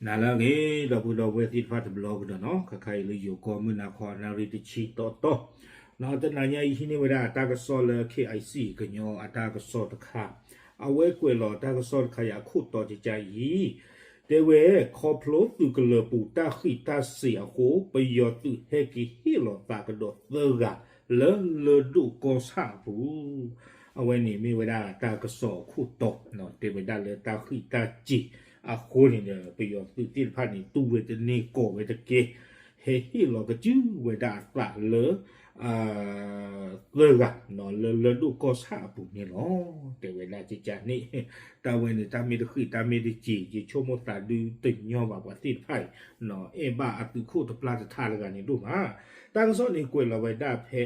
နၤလၢအဂ့ၤ ဒီပုၢ်ဒီဝဲၢ်သ့ၣ်တဖၣ်တဘျီကဒီးနီၤ, ခါခါအံၤလၢယိၤကီၢ်မုၢ်နၤခီ နၣ်ရံၣ်တဆံတီတီ, တနၤညါအံၤဟံးန့ၢ်ဝဲဒၣ်တၢ်ကစီၣ်လၢ K I C ကညီအတၢ်ကစီၣ်တခါ, အဝဲကွဲးလီၤတၢ်ကစီၣ်တခါအံၤအခိၣ်တီကကါအံၤ, တဲဝဲ ခီဖျိသုးကလၢၤပူၤတၢ်ဃံးတၢ်စ့ၤအဃိ ပယီၤသုးဟဲက့ၤဟ့ၣ်လီၤသးကဒီးသၢဂၤ လၢလၢၢ်ဒိၣ်ကီၢ်ဆၣ်အပူၤ အဝဲန့ၣ်မ့ၢ်ဝဲဒၣ်တၢ်ကစီၣ်အခိၣ်တီ, တဲဝဲဒၣ်လၢတၢ်ဃံးတၢ်စ့ၤအဃိန့ၣ်ဒီး ပယီၤသုးသ့ၣ်တဖၣ်န့ၣ် တူၢ်ဝဲတန့ၢ်ကီၢ်ဝဲတကဲ, ဟဲဟ့ၣ်လီၤကစုၣ်ဝဲဒၣ်အသးလၢ သၢဂၤ လၢလၢၢ်ဒိၣ်ကီၢ်ဆၣ်အပူၤန့ၣ်လီၤ. တဲဝဲဒၣ်ကကါန့ၣ် တၢ်ဝဲန့ၣ် တၢ်မ့ၢ်တဃံးတၢ်မ့ၢ်တစ့ၤ ယဆိကမိၣ်သးဒုတညီဘၣ်ပှၤသ့ၣ်တဖၣ်အံၤ အဲၣ်ဘၣ်အသုးခိၣ်တပျၢ်တထါတဂၤန့ၣ်ဒိၣ်မး. တၢ်ကစီၣ်န့ၣ်ကွဲးလီၤဝဲဒၣ်ဖဲ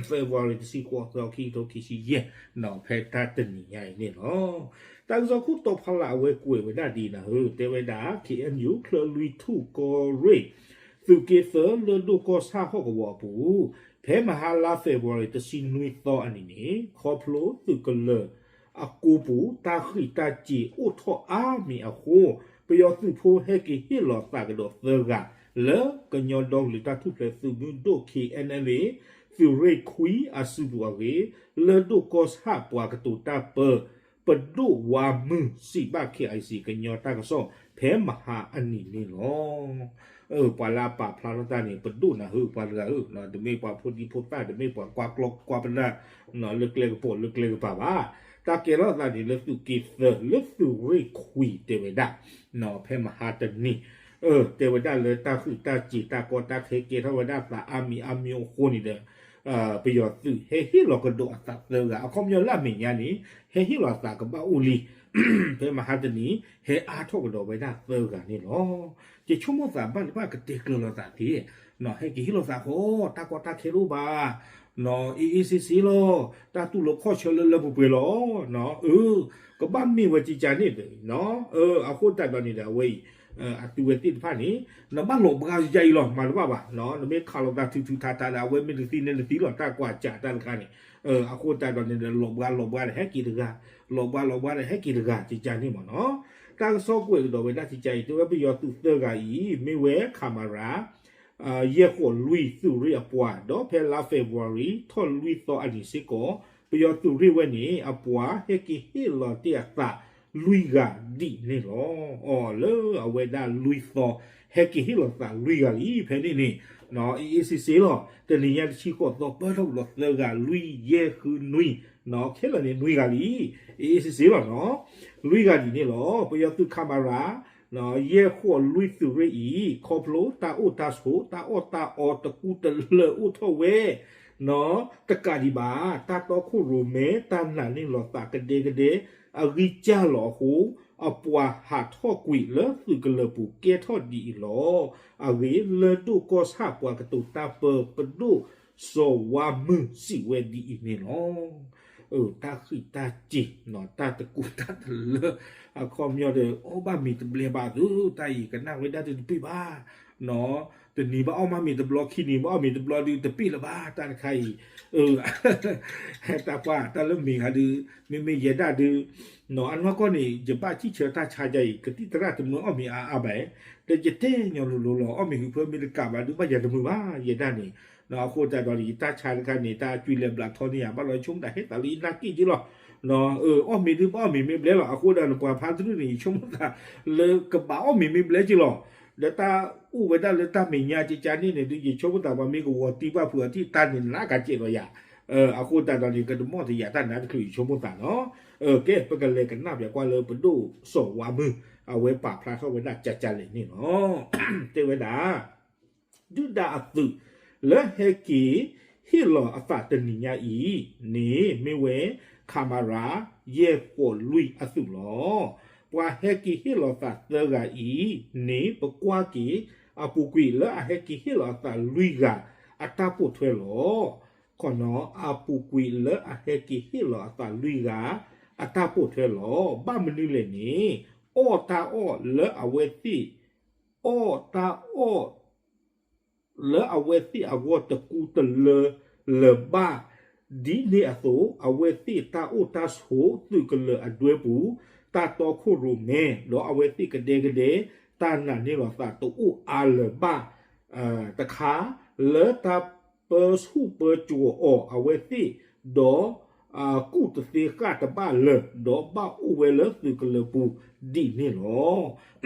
February တဆံဃိးသီ ခံကထိခံဆံယဲၢ် ဖဲတၢ်တနံၤညါအံၤန့ၣ်လီၤ. တၢ်ကစီၣ်ခိၣ်တီဖီလာ်အဝဲကွဲးဝဲဒၣ်ဒ်နၤဧၢ, တဲဝဲဒၣ် K N U ချၢလွံၢ်ထူၣ်ကီၢ်ရ့ၣ် သုးက့သၢလၢၢ်ဒိၣ်ကီၢ်ဆၣ်ဟီၣ်ကဝီၤအပူၤ, ဖဲမဟါလါ February တဆံနွံသီအနံၤန့ၣ် ခီဖျိသုးကလၢၤအကိပူၤ တၢ်ဃံးတၢ်စ့ၤအိၣ်ထီၣ်အါမံၤအဃိ, ပယီၤသုးဖိဟဲက့ၤဟ့ၣ်လီၤသးကဒီးသၢဂၤ လၢကညီဒီကလုာ်တၢ်ထူၣ်ဖျဲးသုးမုၢ်ဒိၣ် K N L A သုးရ့ၣ်ခွံအစုပူၤအဂ့ၢ်, လၢၢ်ဒိၣ်ကီၢ်ဆၣ်ပှၤကတိၤတၢ်ပၢ ပဒိၣ်ဝါမုၢ်စံးဘၣ် K I C ကညီတၢ်ကစီၣ် ဖဲမဟါအနံၤန့ၣ်လီၤ. ပှၤလၢအပာ်ဖျါထီၣ်တၢ်န့ၣ် ပဒိၣ်နၤဧၢ ပှၤတဂၤဧၢ, တမ့ၢ်ပှၤဖိဒံဖိသၣ် တမ့ၢ်ပှၤကွၢ်ကျီကွၢ်ပနၢ် လၢကျဲကပိာ်လၢကျဲကပၤဘၣ်. တၢ်ကဲထီၣ်သးန့ၣ်လၢသုးက့သၢ လၢသုးရ့ၣ်ခွံတဲဝဲဒၣ် ဖဲမဟါတနံၤ တဲဝဲဒၣ်လၢတၢ်ဃံးတၢ်စ့ၤတၢ်ကီတၢ်ခဲကဲထီၣ်ဝဲဒၣ်သးအါမံၤအါမံၤအဃိန့ၣ်ဒီး ပယီၤသုးဟဲဟ့ၣ်လီၤကဒီးအသးသၢဂၤ အခီပညီလၢအမဲာ်ညါန့ၣ် ဟဲဟ့ၣ်လီၤအသးကဘၣ်အိၣ်လံ ဖဲမဟါတနံၤ ဟဲအါထီၣ်ကဒီးဝဲဒၣ်သၢဂၤန့ၣ်လီၤ. ယဆိကမိၣ်သးဘၣ်တဘၣ်ကတဲာ်ကျၢၤလိာ်သးသ့, ဟဲက့ၤဟ့ၣ်လီၤသးဃီ တၢ်ကီတၢ်ခဲတအိၣ်ဘၣ်, အ့ၣ်အ့ၣ်စ့စ့လီၤ, တၢ်တူၢ်လိာ်ခီၣ်ဆၢလၢလၢပှဲၤပှဲၤလီၤ. ကဘၣ်မ့ၢ်ဝဲကကါန့ၣ် အဃိသတးဒီးန့ၣ်ဒီး အဝဲအံၤ အသုဝဲသ့ၣ်တဖၣ်န့ၣ် နဘၣ်လီၤဘှါယအံၤလီၤ မၤတဘၣ်ဘၣ်, နမ့ၢ်ခးလိာ်သးထုထုထါထါဒီး အဝဲမ့ၢ်တသံန့ၣ်တသံလီၤ တၢ်ကွၢ်စးတၢ်တခါန့ၣ်, အဃိသတးဒီးန့ၣ်ဒီး လီၤဘှါလီၤဘှါဒီးဟဲက့ၤတဂၤ, လီၤဘှါလီၤဘှါဒီးဟဲက့ၤတဂၤ ကကါန့ၣ်မ့ၢ်နီၤ. တၢ်ကစီၣ်ကွဲးကဒီးဝဲဒၣ်ကကါအံၤ တဲဝဲပယီၤသုးသၢဂၤအံၤ မ့ၢ်ဝဲ ခမရ ယဲၢ်ဃိးလွံၢ်သုးရ့ၣ်အပှၤ ဒီးဖဲလါ February ထီၣ်လွံၢ်သီအနံၤစ့ၢ်ကီး ပယီၤသုးရ့ၣ်ဝဲန့ၣ် အပှၤဟဲက့ၤဟ့ၣ်လီၤတ့ၢ်အသးလွံၢ်ဂၤဒ်န့ၣ်လီၤ. အီၤလၢအဝဲဒၣ်လွံၢ်သီ ဟဲက့ၤဟ့ၣ်လီၤသးလွံၢ်ဂၤလံ ဖဲန့ၣ်န့ၣ် အ့ၣ်အ့ၣ်စ့စ့လီၤ. တနံၤညါတဆံဃိးသီ ပၢထီၣ်ကဒီးသၢဂၤ လွံၢ်ယဲၢ်ဃုနွံ ခဲလၢာ်န့ၣ်နွံဂၤလံ အ့ၣ်အ့ၣ်စ့စ့လီၤနီၤ. လွံၢ်ဂၤဒ်န့ၣ်လီၤ. ပယီၤသုး ခမရ ယဲၢ်ဃိးလွံၢ်သုးရ့ၣ်အံၤ ခီဖျိတၢ်အိၣ်တၢ်ဆိး တၢ်အီၣ်တၢ်အီတကူတလၢအိၣ်ထီၣ်ဝဲ တကးဒံးဘၣ် တၢ်တီခိၣ်ရိၣ်မဲ တၢ်နာ်န့ၢ်လီၤသးကဒဲကဒဲ အဂံၢ်စၢ်လီၤအဃိ အပှၤဟးထီၣ်ကွံာ်လၢသုးကလၢၤပူၤကဲထီၣ်ဒ်အံၤလီၤ. အဂ့ၢ် လၢၢ်ဒိၣ်ကီၢ်ဆၣ်ပှၤကတိၤတၢ်ပၢ ပဒိၣ်စီၤဝါမုၢ်စံးဝဲဒ်အံၤန့ၣ်လီၤ. တၢ်ဃံးတၢ်စ့ၤ တၢ်တကူတၢ်တလၢ အခီပညီဒီး အီၣ်ဘၣ်မ့ၤတဘျဲဘၣ်သု တၢ်အံၤကနၣ်ဝဲဒၣ်ဒုးတပ့ၢ်ဘၣ် တနံၤဘၣ်အီၣ်မးမ့ၤတဘျီ ခံနံၤဘၣ်အီၣ်မ့ၤတဘျီဒုးတပ့ၢ်လၢၤဘၣ် တၢ်တခါအံၤ တၢ်ပှၢ်တၢ်လၢမ့ၢ်ဂၤဒုး မ့မ့ၢ်ယဲဒၣ်ဒုး အနီၢ်ကီၢ်န့ၣ် ယဘၣ်စံၣ်ဆၢတၢ်ဆါယၤအံၤ ကသံၣ်သရၣ်တမုာ်အီၣ်မ့ၤအါအါဘၣ် ဒီးယတဲညီလိၤလိၤလီၤ အီၣ်မ့ၤဃုာ်ဖၢမ့ၢ်တကးဘၣ်ဒုး ဘၣ်ယၤတမုာ်ဘၣ် ယဲဒၣ်န့ၣ် အဃိသတးဒီး ယတၢ်ဆါတခါန့ၣ် တၢ်ကွံလဲၤဘျးထီန့ၢ်ယၤဘၣ်လီၤ ယဆိကမိၣ်သးဟဲသးလၢယနာ်က့ၢ်က့ၢ်လီၤ အီၣ်မ့ၤဒုးဘၣ်အီၣ်မ့ၤမ့ၢ်ဘျဲလီၤ အဃိဒီးနပှၤဖါတရူၢ်န့ၣ် ယဆိကမိၣ်သးလၢကဘၣ်အီၣ်မ့ၤမ့ၢ်ဘျဲက့ၢ်လီၤ ဒီးတၢ်အိၣ်ဝဲဒၣ်လၢတၢ်မဲာ်ညါကကါန့ၣ်န့ၣ်ဒုး ယဆိကမိၣ်သးပှၤမ့ၢ်ကဝီၤတံၢ်ဘၣ်ဖုးအထံၣ်တၢ်န့ၣ် နးကးစဲးလီၤယၤ အဃိသတးဒီးန့ၣ် ကဒမီၣ်တယာ်တၢ်နါတချုးယဆိကမိၣ်သးနီၤ ကဲ ပကလဲၤကနၣ်ပၠးကွၢ်လၢပဒိၣ်စီၤဝါမုၢ် အဝဲပာ်ဖျါထီၣ်ဝဲဒၣ်ကကါလဲၣ်န့ၣ်လီၤ တဲဝဲဒၣ် ဒုၣ်ဒါအသုး လၢဟဲက့ၤဟ့ၣ်လီၤအသးတနံၤညါအံၤန့ၣ် မ့ၢ်ဝဲ ခမရ ယဲၢ်ဃိးလွံၢ်အသုးလီၤ. ပှၤဟဲက့ၤဟ့ၣ်လီၤသးသၢဂၤအံၤန့ၣ် ပကွၢ်က့ၤ အပူၤကွံာ်လၢအဟဲက့ၤဟ့ၣ်လီၤအသးလွံၢ်ဂၤ အတၢ်ပိာ်ထွဲလီၤ. ခီနီၤ အပူၤကွံာ်လၢအဟဲက့ၤဟ့ၣ်လီၤအသးလွံၢ်ဂၤ အတၢ်ပိာ်ထွဲလီၤ. ဘၣ်မနုၤလဲၣ်န့ၣ် အီၣ်တၢ်အီၣ်လၢအဝဲသ့ၣ် အီၣ်တၢ်အီၣ် လၢအဝဲသ့ၣ်အဂီၢ်တကူတလၢလၢၤဘၣ် ဒ်န့ၣ်အသိး အဝဲသ့ၣ်တၢ်အိၣ်တၢ်ဆိးသုးကလၢၤအဒွဲပူၤ တၢ်တီခိၣ်ရိၣ်မဲ ဒီးအဝဲသ့ၣ်ကဒဲကဒဲ တၢ်နာ်န့ၢ်လီၤသးတအိၣ်အါလၢၤဘၣ် တခါ လၢတၢ်ပၢဆူၣ်ပၢစိးအီၤအဝဲသ့ၣ် ဒီး ကူၣ်တသ့ဃၣ်တဘၣ်လၢၤ ဒီးဘၣ်အိၣ်ဝဲလၢသုးကလၢၤပူၤဒ်န့ၣ်လီၤ.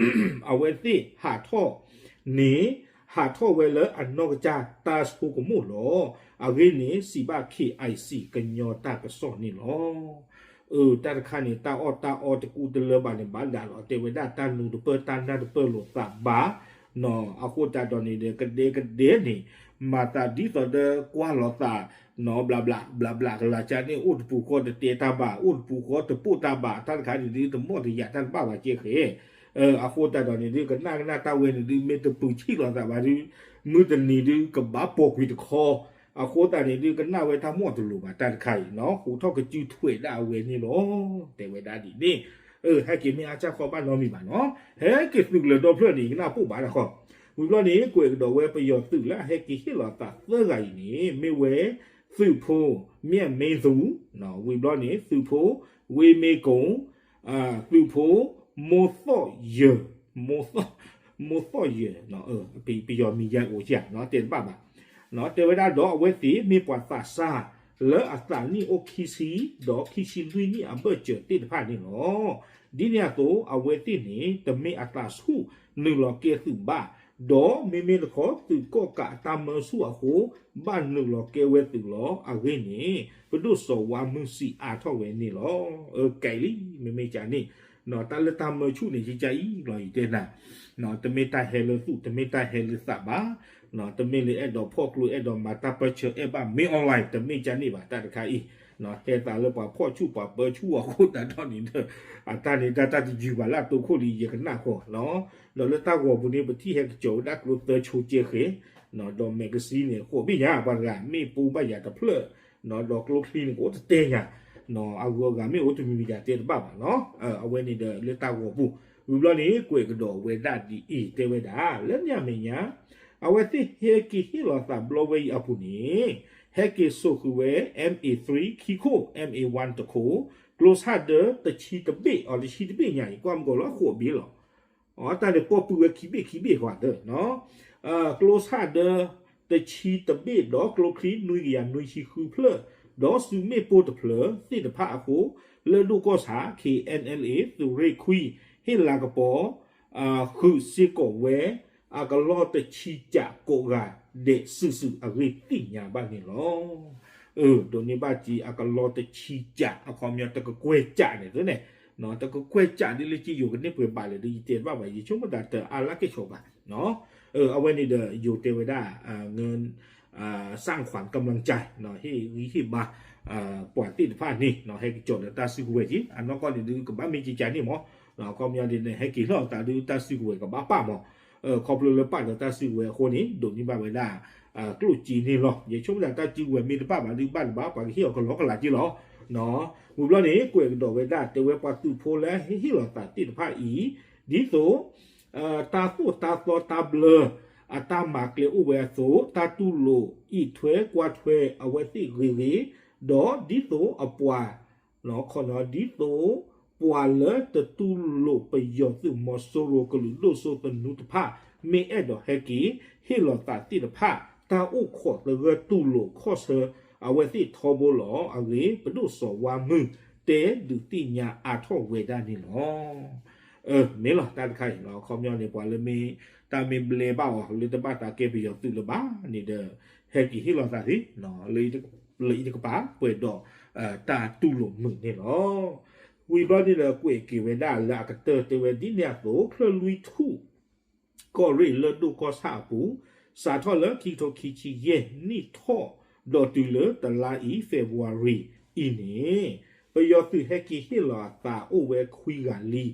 အဝဲသ့ၣ်ဟးထီၣ်န့ၣ် ဟးထီၣ်ဝဲလၢအနီၢ်ကစၢ်တၢ်ဆိကမိၣ်လီၤ. အဂ့ၢ်န့ၣ် စံးဘၣ် KIC ကညီတၢ်ကစီၣ်န့ၣ်လီၤ. အၢ တၢ်တခါန့ၣ် တၢ်အီၣ်တၢ်အီတကူတလၢဘၣ်န့ၣ် ဘၣ်ဒၣ်လီၤ တဲဝဲဒၣ်တၢ်နူၤတပၢၢ်တၢ်နၢ်တပၢၢ်လိာ်သးဘၣ် အဃိသတးဒီးန့ၣ်ဒီး ကဒဲကဒဲန့ၣ် မၤသးဒ်သိးဒီးကွၢ်လိာ်သး နီၢ် ဘျးဘျး ဘျးဘျးကလၤကၢ်န့ၣ် အိၣ်တပူၤဃီတတဲတၢ်ဘၣ် အိၣ်တပူၤဃီတပိာ်တၢ်ဘၣ် တၢ်တခါန့ၣ်ဒုး တမီၣ်တယာ်တၢ်တဘၣ်ဘၣ်ကဲဃဲ အဃိသတးဒီးန့ၣ်ဒုး ကနၣ်ကနၣ်တၢ်ဝဲန့ၣ်ဒုး မ့ၢ်တပၢဆံၣ်လိာ်သးဘၣ်ဒုး မုၢ်တနံၤဒုး ကဘၣ်ပိာ်ကွံာ်တခီ အဃိသတးန့ၣ်ဒုး ကနၣ်ဝဲတၢ်မီၣ်တလိၤဘၣ် တၢ်တခါအံၤနီၢ် ဟူးထီၣ်ကစုထွဲးဒၣ်အဝဲန့ၣ်လီၤ. တဲဝဲဒၣ်ဒ်န့ၣ် အၢ ဟဲက့ၤမ့ၢ်အါစၢ်ဃီဘၣ်နီတမံၤဘၣ်နီၢ် ဟဲက့ၤသုးကလၢၤဒီဖျၢၣ်န့ၣ် ကနၣ်ပိၢ်ဘၣ်တခီ ဝံၤဘျီန့ၣ် ကွဲးကဒီးဝဲပယီၤသုးလၢအဟဲက့ၤဟ့ၣ်လီၤသးသၢဂၤအံၤန့ၣ် မ့ၢ်ဝဲ သုးဖိ မၠၣ်မ့သူ ဝံၤဘျီန့ၣ် သုးဖိ ဝ့မ့ကိၣ် သုးဖိ မိၢ်သီၣ်ယၢၤ မိၢ်သီၣ်ယၢၤ ပယီၤမံၤယါအိၣ်ဧါ တဲတဘၣ်ဘၣ် တဲဝဲဒၣ်ဒီးအဝဲသ့ၣ်မ့ၢ်ပှၤသးစၢ် လၢအသးနံၣ်အိၣ်ခံဆံ ဒီးခံဆံလွံၢ်နံၣ်အဘၢၣ်စၢၤသ့ၣ်တဖၣ်န့ၣ်လီၤ. ဒ်န့ၣ်အသိး အဝဲသ့ၣ်န့ၣ် တမ့ၢ်အသးဆူၣ်နုာ်လီၤကဲသုးဘၣ်, ဒီးမ့မ့ၢ်တခီသုးကီၣ်ကးအတၢ်မၢဆူၣ်အဃိ ဘၣ်နုာ်လီၤကဲဝဲသုးလီၤ. အဂ့ၢ်န့ၣ် ပဒိၣ်စီၤဝါမုၢ်စံးအါထီၣ်ဝဲန့ၣ်လီၤ. အၢ ကဲလံ မ့မ့ၢ်ကန့ၣ် တၢ်လၢတၢ်မၢဆူၣ်န့ၣ် ယကအံၤလီၤ ယတဲနၤ တမ့ၢ်တၢ်ဟဲလၢသူၣ် တမ့ၢ်တၢ်ဟဲလၢသးဘၣ်, တမ့ၢ်လၢအဲၣ်ဒိးဖီၣ်ကျိ အဲၣ်ဒိးမၤတၢ်ပၢဆှၢ အဲၣ်ဘၣ်မ့ၢ် online တမ့ၢ်ကန့ၣ်ဘၣ် တၢ်တခါအံၤ ဟဲသးလၢပှၤဖီၣ်ဆူၣ်ပှၤပၢဆူၣ်အဃိသတးဒီးန့ၣ်ဒီး အတၢ်န့ၣ်တၢ်တယုၢ်ဘၣ်လၢအတိခိၣ်လံ ယကနၣ်ဃီ ဒီးလၢတၢ်ဂီၤပူၤန့ၣ် ပထံၣ်ဟဲကစီၤဝဲဒၣ်ကျိသၢဆိကဲဃဲ, ဒီး magazine န့ၣ် ဃိးဘ့ၣ်ညါ ပှၤတဂၤ မ့ၣ်ပိၢ်ဘၣ်ယၤတဖျၢၣ်, ဒီးကျိချံန့ၣ် ကအိၣ်တတဲညါ, အဂုၤအဂၤမ့ၢ်အိၣ်တမံၤမံၤဒၣ်တဲတဘၣ်ဘၣ်နီၤ, အဝဲန့ၣ်ဒီးလၢတၢ်ဂီၤပူၤ, ဝံၤဘျီန့ၣ် ကွဲးကဒီးဝဲဒၣ်ဒ်အံၤ တဲဝဲဒၣ် လၢညါမဲာ်ညါ အဝဲသ့ၣ်ဟဲက့ၤဟ့ၣ်လီၤသးဘျီဝဲအံၤအပူၤန့ၣ် ဟဲက့ၤစိာ်ဃုာ်ဝဲ M A three ခံခိၣ် M A one တခိၣ်, ကျိဆၣ်ဒၢတဆံတဘ့ၣ် အီၤတဆံတဘ့ၣ်ညါအံၤ ကွၢ်မုၢ်ကီးလၢဃိးဘ့ၣ်လီၤ. အတၢ်န့ၣ်ပီၢ်ပုၢ်ဝဲခံဘ့ၣ်ခံဘ့ၣ်ဃီသၢ, ကျိဆၣ်ဒၢတဆံတဘ့ၣ် ဒီးကျိချံနွံကယၤနွံဆံဃုဖျၢၣ်, ဒီးစုမ့ၣ်ပိၢ်တဖျၢၣ်သ့ၣ်တဖၣ်အဃိ, လၢၢ်ဒိၣ်ကီၢ်ဆၣ် K N L A သုးရ့ၣ်ခွံ ဟ့ၣ်လၤကပီၤ ဃုာ်စ့ၢ်ကီးဝဲ အကလီၢ်တဆံကးကိးဂၤဒဲးစုာ်စုာ်အဂ့ၢ်သ့ၣ်ညါဘၣ်န့ၣ်လီၤ. အၢ ဒိးန့ၢ်ဘၣ်က့ၤအကလီၢ်တဆံကး အခီပညီတကကွဲၢ်ကးန့ၣ်သ့န့ၣ်, တကကွဲၢ်ကးဒ်လၢက့ယိၤကန့ၢ်ပှဲၤဘၣ်လဲၣ်ဒီး ယတဲတဘၣ်ဘၣ် ယဆိကမိၣ်တၢ်တအါလၢကဲၣ်ဆိးဘၣ် အဝဲန့ၣ်ဒီးယိၤတဲဝဲဒၣ် င စၣ်ခွၣ်ကမျၢၢ်ကၠၢ် ဟ့ၣ်ဂံၢ်ဟ့ၣ်ဘါ ပှၤသ့ၣ်တဖၣ်န့ၣ် ဟဲက့ၤကၠီၤလၢတၢ်စုကဝဲၤက့ၤ အနီၢ်ကီၢ်န့ၣ်ဒုးကဘၣ်မ့ၢ်ကကၢန့ၣ်မး, အခီပညီဒ်န့ၣ် ဟဲက့ၤလီၤသးဒုးတၢ်စုကဝဲၤကဘၣ်ပာ်မး, ခီဖျိလၢပာ်ဒီးတၢ်စုကဝဲၤအဃိန့ၣ် ဒိးန့ၢ်ဘၣ်ဝဲဒၣ် ကျိၣ်စ့န့ၣ်လီၤ. ယဆိကမိၣ်တၢ်စုကဝဲၤမ့ၢ်တဘၣ်ဘၣ်ဒုးဘၣ်တဘၣ် ပှၤကဟ့ၣ်အီၤကလီကလးက့လီၤ. ဝံၤဘျီန့ၣ် ကွဲးကဒီးဝဲဒၣ် တဲဝဲပှၤသုးဖိလၢဟ့ၣ်လီၤသးသ့ၣ်တဖၣ်အံၤ ဒ်သိး တၢ်သိၣ်တၢ်သီတၢ်ဘျၢ အတၢ်မၤကျဲအိၣ်ဝဲအသိး တၢ်တူၢ်လိာ်အံးထွဲကွၢ်ထွဲအဝဲသ့ၣ်ဂ့ၤဂ့ၤ, ဒီးဒ်သိးအပှၤ ဒ်သိးပှၤလၢတတူၢ်လိာ်ပယီၤသုးမီၤစိရိၤကလုာ်ဒိၣ်စိသနူတဖၣ် မ့ၢ်အဲၣ်ဒိးဟဲက့ၤဟ့ၣ်လီၤသးသ့ၣ်တဖၣ် တၢ်အိၣ်ခိးသဂၢၢ်တူၢ်လိာ်ခီၣ်ဆၢအဝဲသ့ၣ်ထီဘိလီၤ. အဂ့ၢ် ပဒိၣ်စီၤဝါမုၢ်တဲဒုးသ့ၣ်ညါအါထီၣ်ဝဲဒၣ်န့ၣ်လီၤ. အၢ မ့ၢ်လီၤ တၢ်တခါအံၤ အခီပညီန့ၣ် ပှၤလၢမ့ၢ်တၢ်မ့ၢ်ဘျဲဘၣ်အီၤ လၢတဘၣ်သးကဲပယီၤသုးလၢၤဘၣ်န့ၣ်ဒီး ဟဲက့ၤဟ့ၣ်လီၤသးသ့ လၢအံၤတကပၤ ပှဲၤဒီး တၢ်တူၢ်လိာ်မုာ်န့ၣ်လီၤ. ဝံၤဘျီန့ၣ်ဒီး ကွဲးက့ၤဝဲဒၣ်လၢအကတၢၢ်တဲဝဲဒ်န့ၣ်အသိး ချၢၣ်လွံၢ်ထူၣ် ကီၢ်ရ့ၣ်လၢၢ်ဒိၣ်ကီၢ်ဆၣ်အပူၤ စးထီၣ်လၢခံကထိခံဆံယဲၢ် နံၣ်ထီၣ်ဒီးတုၤလၢတလါအံၤ February အံၤန့ၣ် ပယီၤသုးဟဲက့ၤဟ့ၣ်လီၤအသးအိၣ်ဝဲခွံဂၤလံ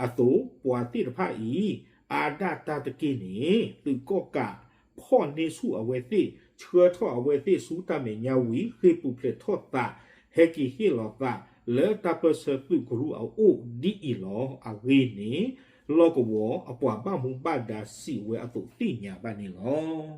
အသိး ပှၤသ့ၣ်တဖၣ်အံၤ အါဒၣ်တၢ်တက့ၢ်န့ၣ် သုးကီၣ်ကးဖီၣ်န့ၢ်ဆူၣ်အဝဲသ့ၣ် ဆှၢထီၣ်အဝဲသ့ၣ်ဆူတၢ်မဲာ်ညါဝံၤ ဃ့ၢ်ပူၤဖျဲးထီၣ်သး ဟဲက့ၤဟ့ၣ်လီၤသးလၢတၢ်ပၢဆှၢသုးကရူၢ်အအိၣ်ဒ်အံၤလီၤ. အဂ့ၢ်န့ၣ် လီၢ်ကဝီၤအပှၤဘၣ်မူဘၣ်ဒါစံးဝဲအသိးသ့ၣ်ညါဘၣ်န့ၣ်လီၤ.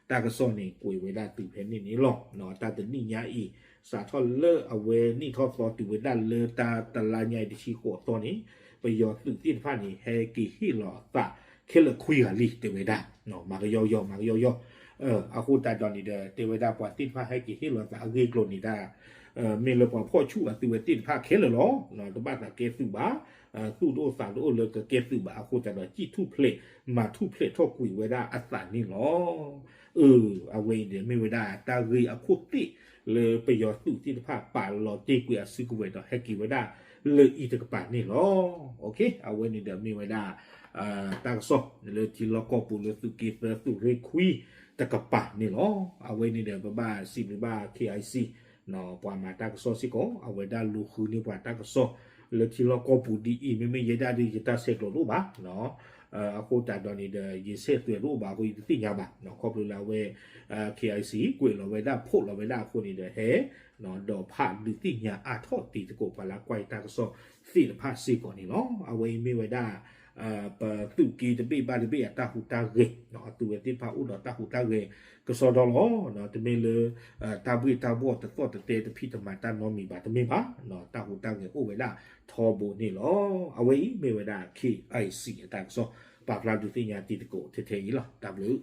တၢ်ကစီၣ်န့ၣ် ကွဲးဝဲဒၣ်တုၤဖဲန့ၣ်န့ၣ်လီၤ. တၢ်တနံၣ်ညါအံၤ စးထီၣ်လၢအဝဲနံၣ်ထီၣ်သီတုၤဝဲဒၣ်လၢတၢ်တလါညါအံၤတဆံဃိးသီန့ၣ် ပယီၤသုးသ့ၣ်တဖၣ်န့ၣ် ဟဲက့ၤဟ့ၣ်လီၤအသး ခဲလၢာ်ခွံဂၤလံ တဲဝဲဒၣ်, မၤကယီယီ မၤကယီယီ, အဃိသတးဒီးန့ၣ်ဒီး တဲဝဲဒၣ်ပှၤသ့ၣ်တဖၣ်ဟဲက့ၤဟ့ၣ်လီၤသးအဂ့ၢ်အကျိၤန့ၣ်ဒၣ်, မ့ၢ်လၢပှၤဖီၣ်ဆူၣ်အသုးဝဲသ့ၣ်တဖၣ်ခဲလၢာ်လီၤ. တဘၣ်သးကဲသုးဘၣ်, သူၣ်တအိၣ်သးတအိၣ်လၢကကဲသုးဘၣ် အဃိသတးဒီး စံၣ်ထူၣ်ဖျဲး မၤထူၣ်ဖျဲးထီၣ်ကွံာ်ဝဲဒၣ်အသးန့ၣ်လီၤ. အၢ အဝဲအံၤဒီးမ့ၢ်ဝဲဒၣ်တၢ်ဂ့ၢ်အခိၣ်သ့ၣ်လၢပယီၤသုးသ့ၣ်တဖၣ်ပာ်လီၤတ့ၢ်ကွံာ်အစုကဝဲၤဒီးဟဲက့ၤဝဲဒၣ်လၢအံၤတကပၤန့ၣ်လီၤ. အဝဲန့ၣ်ဒီးမ့ၢ်ဝဲဒၣ် တၢ်ကစီၣ်လၢထံလီၢ်ကီၢ်ပူၤလၢသုးက့သၢသုးရ့ၣ်ခွံတကပၤန့ၣ်လီၤ. အဝဲန့ၣ်ဒီးပဘၣ်စံးဘျုးဘၣ် K I C ပှၤမၤတၢ်ကစီၣ်စ့ၢ်ကီး အဝဲဒၣ်လူၤဃုန့ၢ်ပှၤတၢ်ကစီၣ်လၢထံလီၢ်ကီၢ်ပူၤဒ်အံၤ မ့မ့ၢ်ယဲဒၣ်ဒီးယတၢ်ဆဲးကျိးတအိၣ်ဘၣ် အဃိသတးဒီးန့ၣ်ဒီး ယဆဲးသွဲးတအိၣ်ဘၣ်အဃိ ယတသ့ၣ်ညါဘၣ် ခီဖျိလၢအဝဲ K I C ကွဲးလီၤဝဲဒၣ် post လီၤဝဲဒၣ်အဃိန့ၣ်ဒီး ဟဲ ဒီးဖးဒုးသ့ၣ်ညါအါထီၣ်တံၤသကိး ပှၤလၢကွၢ်ယတၢ်ကစီၣ်သ့ၣ်တဖၣ်စ့ၢ်ကီးန့ၣ်လီၤ. အဝဲအံၤမ့ၢ်ဝဲဒၣ် ပသုးက့တဘ့ၣ်ဘၣ်တဘ့ၣ်အတၢ်ဟူးတၢ်ဂဲၤ အသုးဝဲသ့ၣ်တဖၣ်အိၣ်ဒီးတၢ်ဟူးတၢ်ဂဲၤကစီဒီလီၤ. တမ့ၢ်လၢ တၢ်ဘှ့ၣ်တၢ်ဘှီၣ်တသီၣ်တတဲတဖံးတမၤတၢ်နီတမံၤဘၣ် တမ့ၢ်ဘၣ်. တၢ်ဟူးတၢ်ဂဲၤအိၣ်ဝဲဒၣ်ထီဘိန့ၣ်လီၤ. အဝဲအံၤမ့ၢ်ဝဲဒၣ် K I C အတၢ်ကစီၣ် ပာ်ဖျါဒုးသ့ၣ်ညါတံၤသကိးထဲထဲအံၤလီၤ. တၢ်ဘျုး